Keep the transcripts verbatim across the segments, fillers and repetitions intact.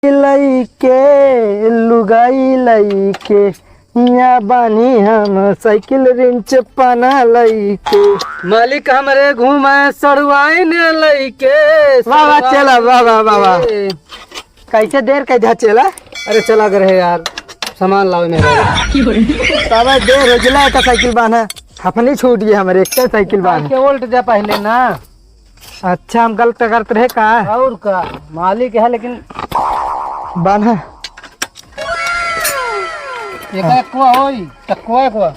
लइके, लुगाई लइके, हियाँ बानी हम साइकिल रिंच पाना लइके। मालिक हमरे घूमे सड़ुआइन लइके, वाह, वाह, चला, वाह, वाह, वाह, वाह। सड़ुआइन लइके। कैसे देर कै धा चला? अरे चला गए रहे यार, सामान लावे मेरे। तब देर हो गया, एक साइकिल बान्हा, हफनी छूट गई हमरे, एक साइकिल बान्हा। के उल्ट जा पहले ना। अच्छा, हम गलत करत रहे का? और का, मालिक है लेकिन बान्हा। एका एक्वा होई, टक्वा एक्वा।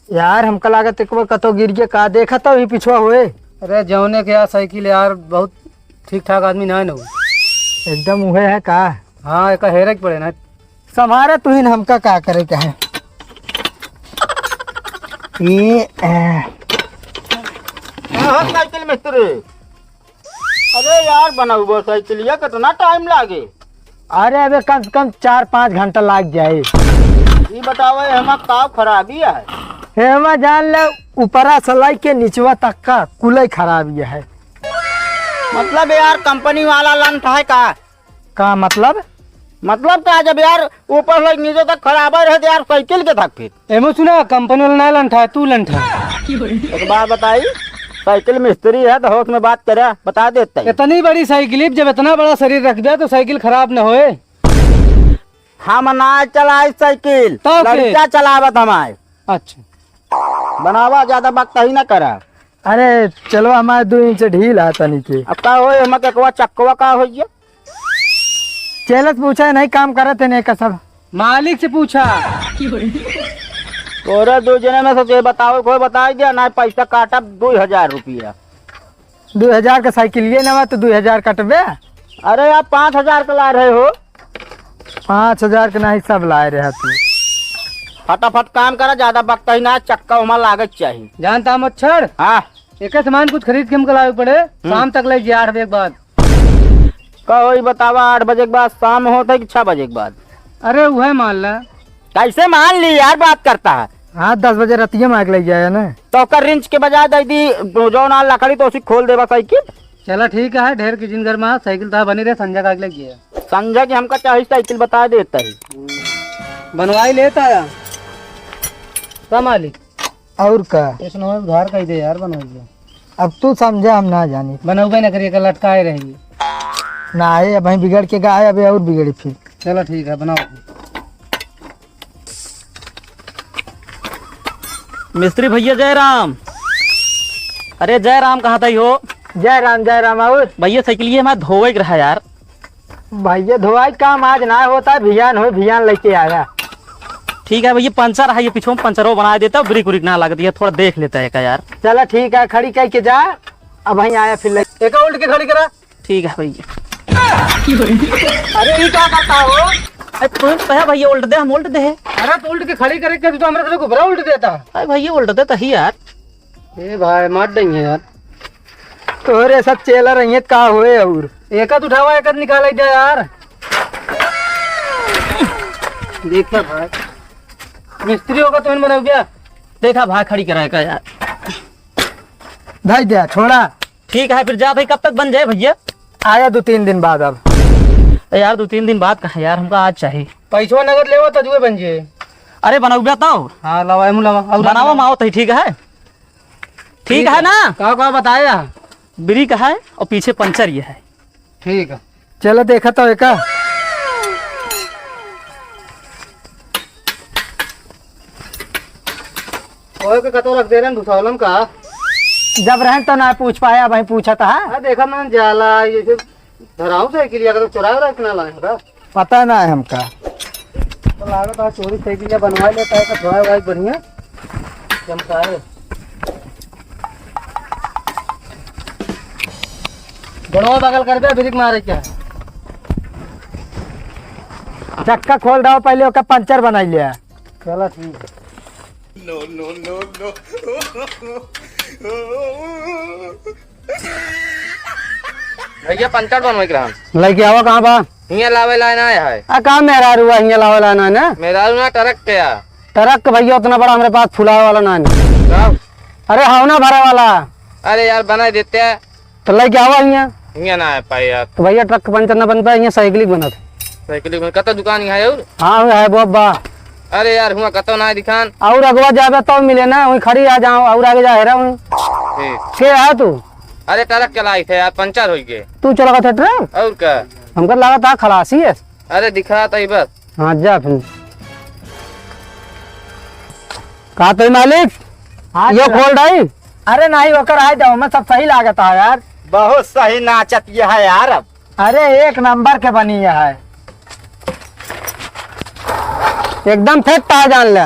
यार, हमका लागत एक बार कतो गिर गया का, देखा तो ही पिछवा होए। अरे, जौने के यार साइकिल यार, बहुत ठीक ठाक आदमी ना है ना वो। एकदम उहे है का? हाँ, एका हेरे के पड़े ना। संभारे तू ही न, हमका का करे के है। ये, ए। हाँ, हाँ, साइकिल मिस्त्री। अरे यार, बनउबो साइकिलिया, कितना टाइम लागे? अरे, अबे कम से कम चार पाँच घंटा लाग जाए। ई बताओ, एमा का खराबी है? एमा जान ले, ऊपरा से लइके निचवा तक का कुलई खराबी है। मतलब यार, कंपनी वाला लंठ है का? का मतलब? मतलब का, जब यार ऊपर से नीचे तक खराबे रहे, तो यार साइकिल के धक फिर? एमो सुना, कंपनी वाला ना लंठा है, तू लंठा। एक बात बताई, साइकिल मिस्त्री है तो होश में बात करे, बता देता है। इतनी बड़ी साइकिल, जब इतना बड़ा शरीर रख दिया तो साइकिल खराब न होए। हम ना चलाई साइकिल, तो के? लड़का चलावत हमारे। अच्छा। बनावा, ज्यादा बकतही ना करा। अरे चलो, हमारे दो इंच ढील है तनी के। अब का होए, हम के कवा चक्कवा का होइए? चेला से पूछा, नहीं काम करत है, नहीं का सब। मालिक से पूछा। तोरे दो जने में से जे बताओ, कोई बताई दे, ना पैसा काटब दो हजार रुपया। दो हजार का साइकिल ये नवा तो दो हजार कटबे। अरे यार, पाँच हजार का ला रहे हो। पाँच हजार के नहीं, सब लाए रहे तू। फटाफट काम करा, ज्यादा बकतही ना, चक्का उमा लागत चाही। जानता मच्छर? हाँ। एक सामान कुछ खरीद के हमको लावे पड़े, हम्म। शाम तक ले जी, आठ बजे के बाद। का होई बतावा, आठ बजे के बाद शाम होत है कि छह बजे के बाद? अरे उहे मान ला। कैसे मान ली यार, बात करता है। हाँ, दस बजे रतिया में आके ले जाए ना। तो ओकर रिंच के बजाय दे दी, जो ना लकड़ी तो उसी खोल देबा साइकिल। चला ठीक है, ढेर की जिन घर में साइकिल तो बनी रहे, संजय का आके ले गया। संजय की हमका चाही साइकिल, बता देता है। बनवाई लेता है। का मालिक? और का? इसने उधार कह दे यार, बनवाई ले। अब तू समझे, हम ना जानी। बनौबे ना करिए, कल लटकाए रहेंगे। ना आए, अब वहीं बिगड़ के गा है, अबे और बिगड़ी फिर। चलो ठीक है, बनाओ। मिस्त्री भैया जय राम। अरे जय राम, कहाँ तई हो? जय राम, जय राम। और भैया साइकिल ये हमारे धोवे के रहा यार। भैया धोवाई काम आज ना होता है, भियान हो, भियान लेके आया। ठीक है भैया, पंचर है, ये पीछे में पंचरो बना देता, ब्रेक उरिक ना लगती है, थोड़ा देख लेता है का यार। चला ठीक है, खड़ी करके जा, अब वहीं आया फिर ले। एक उल्ट के खड़ी करा। ठीक है भैया। अरे ये क्या करता हो? अरे तू कहे भैया उल्ट दे, हम उल्ट दे। अरे तो उल्ट के खड़ी करे के तू तो हमरा तरफ घुबरा उल्ट देता। अरे भैया उल्ट दे तही यार। ए भाई, मार देंगे यार। तोहरे सब चेला रहिए, का होए और? एकत उठावा, एकत निकाल दे यार। देखा भाई, मिस्त्री होगा तो इन बनाओ क्या? देखा भाई, खड़ी कराए का यार। धई दे, छोड़ा। ठीक है, फिर जा भाई, कब तक बन जाए भैया? आया दो तीन दिन बाद अब। ए यार, दो तीन दिन बाद कहाँ यार, हमका आज चाहिए। पैसवा नगद लेवा, तजुए बन जाए। अरे, बनौबा तो। हाँ, लावा, एमू लावा। और बनावा लावा। माओ तही, ठीक है? ठीक है ना? का, का बताया? ब्रेक है और पीछे पंचर ये है। ठीक है। चलो देखा तो एका। ओए के कतो रख दे रहे हैं, घुसावलम का? जब रहन तो ना पूछ पाया, वहीं पूछा था। हाँ, देखा मैं जाला, ये जो धराऊ साइकिल, अगर चुराए रख ना लाए का? पता ना है हमका। तो लागत है चोरी साइकिल बनवा लेता है, तो धोए वाई बढ़िया चमकाए। गड़वा बगल कर दे, ब्रेक मारे क्या? चक्का खोल दो पहले, ओका पंचर बनाई लिया। चला ठीक है। No, no, no, no। भैया पंचर बनवाई के रहन। लइके आवा, कहाँ बा? हियाँ लावे लाए ना है। आ, कहाँ मेहरारू हुआ हियाँ लावे लाए ना है ना? मेहरारू ना, ट्रक के आ। ट्रक के भैया उतना बड़ा हमरे पास फुलावे वाला ना है। कब? अरे हाँ ना, भरे वाला। अरे यार, बनाई देते हैं। तो लइके आवा हियाँ। हियाँ ना आ पाए यार। तो भैया, ट्रक के पंचर ना बन पाए, हियाँ साइकिल ही बनत है। साइकिल ही बन, कतौ दुकान हियाँ है और? हाँ, हुआँ है, वो अब्बा। अरे यार, हुआँ कतौ ना है दुकान। और अगवा जाबे तो मिले ना, वहीं खड़ी आ जाओ, और आगे जा हेरा वहीं। ठीक। के है तू? अरे, ट्रक चलाइत है यार, पंचर होइ गए। तू चलावत है ट्रक? और का? हमका लगा था खलासी है। अरे, दिखा तो ही बस। हाँ, जा फिर। का तो मालिक? हाँ, यो चला। खोल डाई? अरे नहीं, ओकर आए दो, हमें सब सही लागत है यार। बहुत सही नाचत ये है यार। अब अरे, एक नंबर के बनी है। एकदम फिट है, जान ले।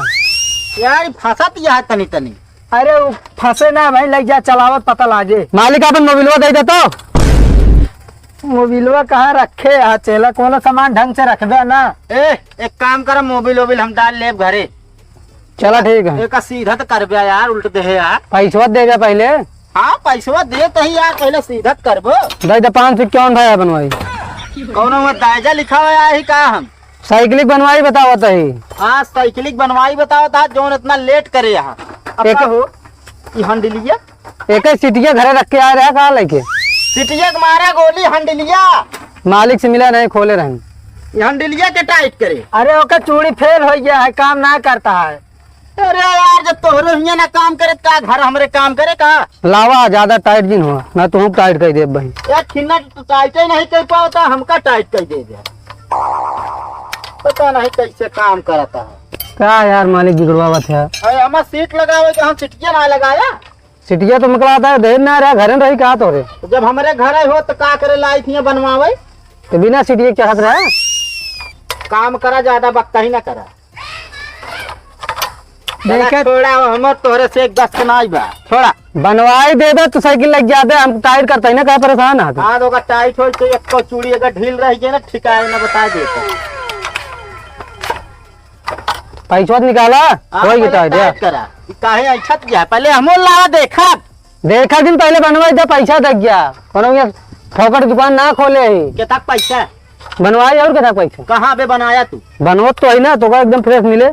यार, फंसत ये है तनी तनी। अरे, वो फंसे ना भाई, लग जा, चलावत पता लागे। मालिक, अपन मोबिलवा दे दे तो। मोबिलवा कहाँ रखे है चेला, कोनो सामान ढंग से रखबे ना। ए, एक काम कर, मोबिल ओबिल हम डाल लेब घरे। चला, ठीक है। एका सीधा तो करबे यार, उल्ट दे है यार। पैसवा दे दे पहले। हाँ, पैसवा दे तो ही यार, पहले सीधा तो करबो। दे दे पाँच सौ इक्यावन भाई बनवाई। कौनो में दायजा लिखा हुआ है का हम? साइकिलिक बनवाई बतावत ही। हाँ, साइकिलिक बनवाई बतावत हा, जौन इतना लेट करे यहाँ। अब एक का हो? ई हंडिलिया? एक ही सिटिया घरे रख के आ रहा, कहाँ लेके? सिटिया के मारा गोली हंडिलिया। मालिक से मिला नहीं, खोले रहन। ई हंडिलिया के टाइट करे। अरे, ओकर चूड़ी फेल हो गया है, काम ना करता है। अरे यार, जब तोहरे हियाँ ना काम करे, का घर हमरे काम करे का? लावा, ज्यादा टाइट जिन हो, ना तो हम टाइट कर देब भाई। यार, छिन्ना तो टाइट ही नहीं कर पावता, हमका टाइट कर दे दे। पता नहीं कैसे काम करता है। का यार, मालिक बिगड़वावत है। अरे, हमार सीट लगावे के हम सिटिया ना लगाया। सिटिया तो मकला आता है, देर ना रहा, घर में रही कहा तो रे। तो जब हमरे घर आए हो तो का करे लाई थी बनवावे? तो बिना सिटिया के चाहत रहा। काम करा, ज्यादा बकता ही ना करा। देखे छोड़ा, हमर तोहरे से एक दस के नाई बा। छोड़ा। बनवाई देबे तो साइकिल लग जाबे, हम टाइट करते ही ना, काहे परेशान है तू? हाँ, तो ओकर टाइट होई तो एक को चूड़ी अगर ढील रह गई ना, ठिकाए ना बता देते। पैसवा तो निकाला, हाँ, होई पहले टाइट, टाइट या। करा। ई काहे ऐठत गया? पहले हमो लावा देखब। देखा दिन पहले बनवाई दे, पैसा दे गया। कोनो ये फोकट दुकान ना खोले ही। केतक पैसा? बनवाई और केतक पैसा? कहाँ बे बनाया तू? बनवत तो है ना, तो का एकदम फ्रेश मिले।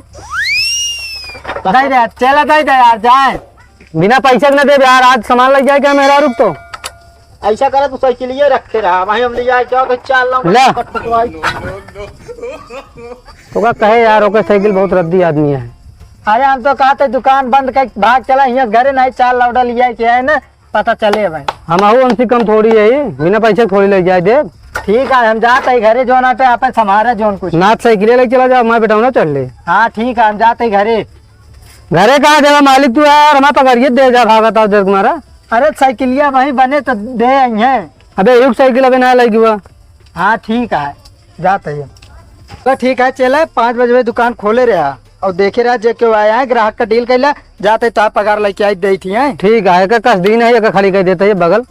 दे दे, चला दे दे यार, जाए। बिना पैसा के ना देबे यार, आज सामान लग जाए क्या मेरा, रुक तो। ऐसा करे तू साइकिलिए रखे रहा, वहीं हम ले जाए क्या, चार लाख ले। कट कटवाई। तो का कहे यार, ओके साइकिल बहुत रद्दी आदमी है। अरे हम तो कहते दुकान बंद कर भाग चला, यहाँ घरे नहीं चार लौटा लिया के है ना, पता चले भाई। हम आहू उनसे कम थोड़ी है, बिना पैसे थोड़ी ले जाए दे। ठीक है, हम जाते ही घरे, जो ना पे आप संभारे जोन कुछ। ना साइकिल लेके चला जा, मैं बैठा ना चल ले। हाँ ठीक है, हम जाते ही घरे। घरे कहाँ देवा मालिक तू यार, हमारे पकड़िए दे जा, भागत आओ जर तुम्हारा। अरे साइकिलिया वहीं बने तो दे आई हैं। अबे एक साइकिल अबे ना लगी हुआ। हाँ ठीक है, जाते ही। तो ठीक है, चले, पाँच बजे दुकान खोले रहा और देखे रहा, जे केहू आया है, ग्राहक का डील कैला, जाते तो आप पगार लेके आई दे थी, हैं? ठीक है, एक कस दिन है, एक खाली कर देते हैं बगल।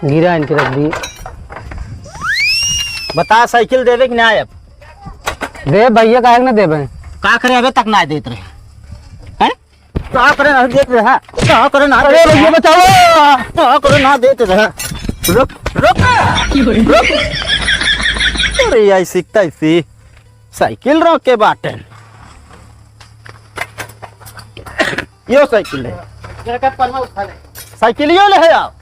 गिरा इनके रख दी। बता, साइकिल देवे कि ना अब? दे भैया, काहे के ना देवे? का करे, अबे तक ना देत रहे, हैं? का करे ना देत रहे, हैं? का करे ना अरे देत भैया, रहे? बचाओ। का करे ना देत रहे? रुक, रुक, रुक। अरे, ऐसी तैसी साइकिल रोके बाटेन। यो साइकिल है। जरा का पन्ना उठा ले। साइकिल यो ले है आप।